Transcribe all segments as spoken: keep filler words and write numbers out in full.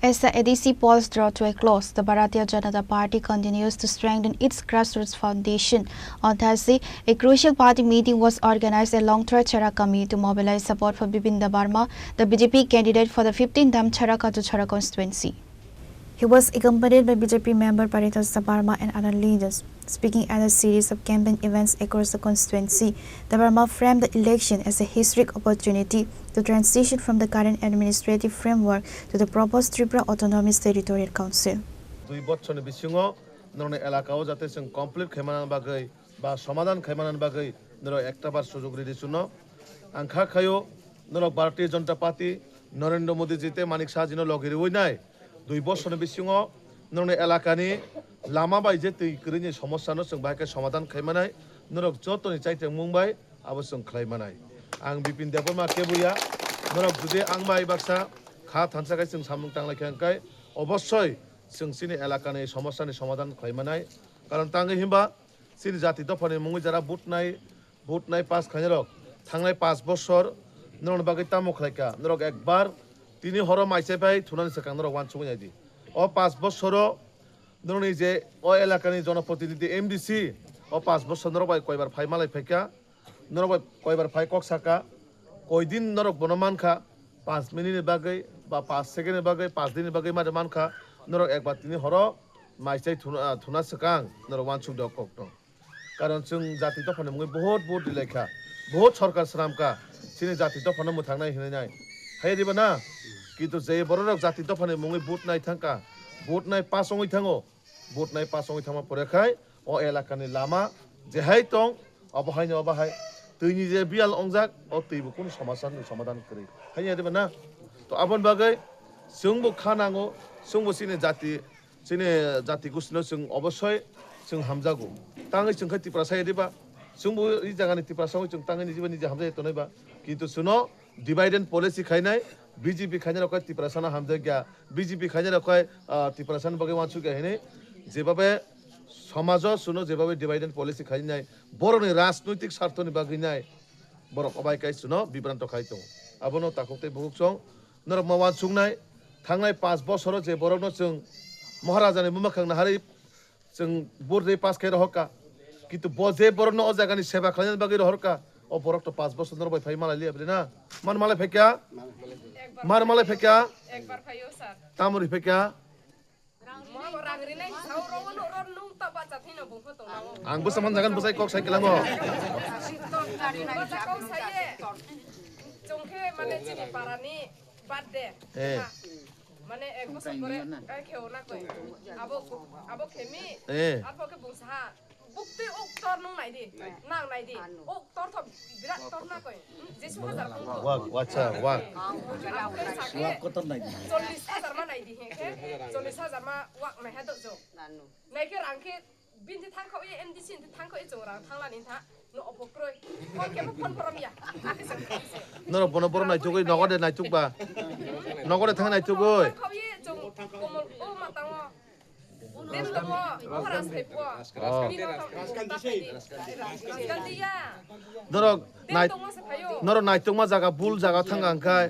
As the A D C polls draw to a close, the Bharatiya Janata Party continues to strengthen its grassroots foundation. On Thursday, a crucial party meeting was organized at Longthra Charaka Kami to mobilize support for Bipin Debbarma, the B J P candidate for the fifteenth Dam Charaka to Chhara constituency. He was accompanied by B J P member Paritosh Debbarma and other leaders. Speaking at a series of campaign events across the constituency, Debbarma framed the election as a historic opportunity to transition from the current administrative framework to the proposed Tripura Autonomous Territorial Council. Dui bochorni bisingo norokni elaka o jate chwng complete khaimani bagwi ba somadhan khaimani bagwi norok ekta bar sujog ridi chuno. Ang kha khaio norok Bharatiya Janata Party, Narendra Modi ji tei Manik Saha jino logi riwi nai. Dui bosorni bisingo norokni elakani lama bai je twi kwrwini somosya no chwng bahai khe somadhan khai manai, norok jotoni chaitengmung bai abo chwng khlai manai. Ang Bipin Debbarma kebo ya, norok jodi ang bai baksa kha thansa khai chwng samung tanglai khe hwnkhe obossoi chwng chini elakani somosyani somadhan khlai manai. Karon tangwi himba chini jati dophani mungwi jara vote nai, vote nai pass khainai rok thangnai paanch bosor norokni bagwi tamo khlaikha, norok ekbar tini horo maichai pai thunani swkang norok uansugwi naidi. O paanch bosoro norokni je o elakani jonoprotinidhi M D C o paanch bosor norok bai koibar phai malai phaikha, norok bai koibar phai kok saka, koidin norok bono mankha, paanch minute ni bagwi ba paanch second ni bagwi, paanch din ni bagwi mari mankha, norok ekbar tini horo maichai thuna, thuna swkang norok uansukdi o kokno. Karon chwng jati dophani mungwi bohot vote rilaikha, bohot sorkar swnamkha, chini jati dophano mwthangnai hinwi nai. Hai diba na? Kintu je bororok jati dophani mungwi vote nai thangkha, vote nai pass wngwi thango, vote nai pass wngwi thangma pore khai o elakani lama jehai tong, obo haino obo hai twini je biyal ongjak, o twi bo kunu somasani somadhan kwrwi. Hai diba na? To aboni bagwi chwngbo kha nango, chwngbo chini jati Chini jati gustino chwng obossoi chwng hamjago. Tangwi chwng khe Tiprasa ya diba? Chwngbo i jagani Tiprasa wngwi chwng tangwi nijiba niji hamjai tonwi ba. Kintu chwngno divide and policy khainai, B J P khainai rok khe Tiprasano hamjakya, B J P khainai rok khe, ah, Tiprasani bagwi uansukya hinwi jebabe somajo chwngno jebabe divide and policy khainai, borokni rajnoitik sarthoni bagwi nai borok obai kai chwngno bibranto khai tongo. Abono takhuk tei bukhuk chwng norok ma uansuknai, thangnai paanch bosoro je borokno chwng Maharajani buma khang naharwi chwng vote rwi pass khai rohorkha. Kintu bo je borokno o jagani seba khlainani bagwi rohorkha, o borok to paanch bosor norok bai phai malai liya bwle na? Man malai phaikha? Mar malai phaikha? Tamoni phaikha? Rang rinai sao ro no ro nung ta ba chat hino bung pho tong nang. Ang bwsa man jagan bwsai kok sai kilango. Bwsa kok sai ye. Chwng khe mane chini parani birthday. Eh. Ha. Mane ek bosor pore, eh, kheo na koi. Abo, abo khemi. Eh. Arpho khe bung sa ha. Bukti uk tor nung nai di. Nai. Nang nai di. Uk tor thok birat tor na koi. Jesu hajar kung to. Wak, wacha, wak. Wak kotor nai di. Chollis hajar ma nai di he khe. Chollis hajar ma wak nai ha dok jo. Nai khe rang khe bini thang khao ye M D C ni thang khao ye chung rang thang lani tha. No obo kroi. Phone khe bo phone borom ya. Akhe se. Norok bono borom naituk oi, nogo de naituk ba. Nogo de thang naituk oi. Thang khao ye chung komol o ma tango. Dem tongo, Maharaj thai po. Oh. Bini no tong. Rajkanti ya. Norok nai-, norok naitukma jaga, bul jaga thangka hwnkhe.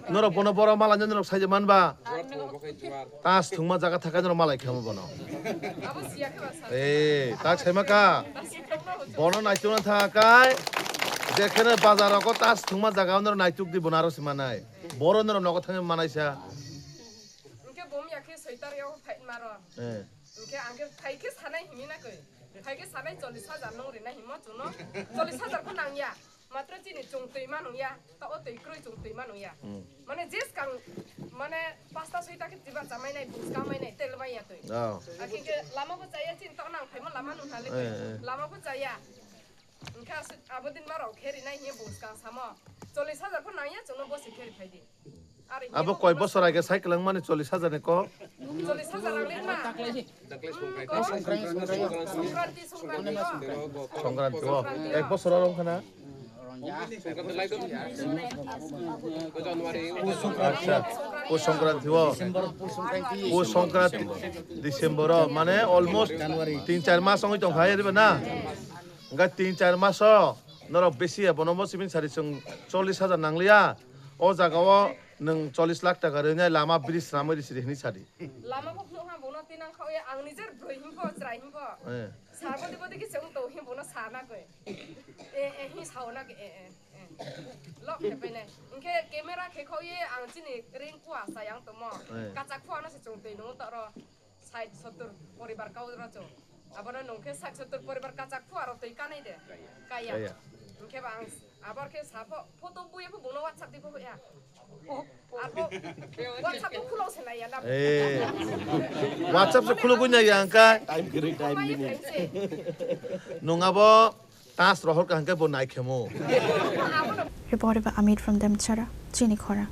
Norok bono borom malai norok saija manba. Tas thwngma jaga thakai norok malai khamo bono. Eh, tak saima ka. Bono naitukna thakai. Jekhene bazar rogo tas thwngma jaga norok naituk di bono aro simanai. Boro norok nogo thangwi manaisa. Hwnkhe bum ya khe soitar yao phai maro. Eh. Hwnkhe ang khe phai khe sanai himi na koi. Phai khe sanai chollis hajar nung rina himo chuno. Chollis hajar pho nang ya. Matro chini chung twi manung ya. Ta o twi kroi chung twi manung ya. Hmm. Mane je skang mane pasta soita khe tiba chamai nai bus kamai nai tel mai ya twi. Oh. Akhe khe lama bo chaya chin to nang phaimo lama nung hale koi. Eh, eh. Lama bo chaya. Hwnkhe aswk abo din ma rok khe rinai hiya bung swkang samo. Chollis hajar pho nangya chwngno bosi khe riphai di. Abo koi bosor age cycle wngmani chollis hajar ni kok? Chollis hajar rang rinma. Songkranti, songkranti. Songkranti o. Ek bosor oro wngkha na? Acha, o songkranti o. O songkranti December o, mane almost tin char mas wngwi tongkha, ere ba na? Hwnkhe tin char maso norok besi ya, bono bo sibini sari chwng chollis hajar nangliya. O jaga o Nwng chollish lakh taka rwnai lama bridge swnamwi risi de hwnwi sadi. Lama bo phunukha bono tinang khawi ang nijer broi hinkho chwrai hinkho. Eh. Sar bodi bodi khe chwng to hin bono sana koi. E e hin saona ke e e. Lok khe pene. Inkhe camera khe khawi ang chini ring kua sayang tomo. Eh. Kachak kua no se chwng twi nung toro. Sait sottur poribar kau rw chwng. Abono nung khe sait sottur poribar kachak phu aro twi kanai de. Kaya. Kaya. Hwnkhe ba ang abar khe sa pho photo buya pho bono WhatsApp di pho ya. Arpho WhatsApp bo khulo se nai ya na. Eh. WhatsApp se khulo gwi nai ya hwnkhe. Time kiri, time limit. Nung abo tas rohor ka hwnkhe bo nai khemo. Abono Reported by Amit from Demchara, Chini Khorang.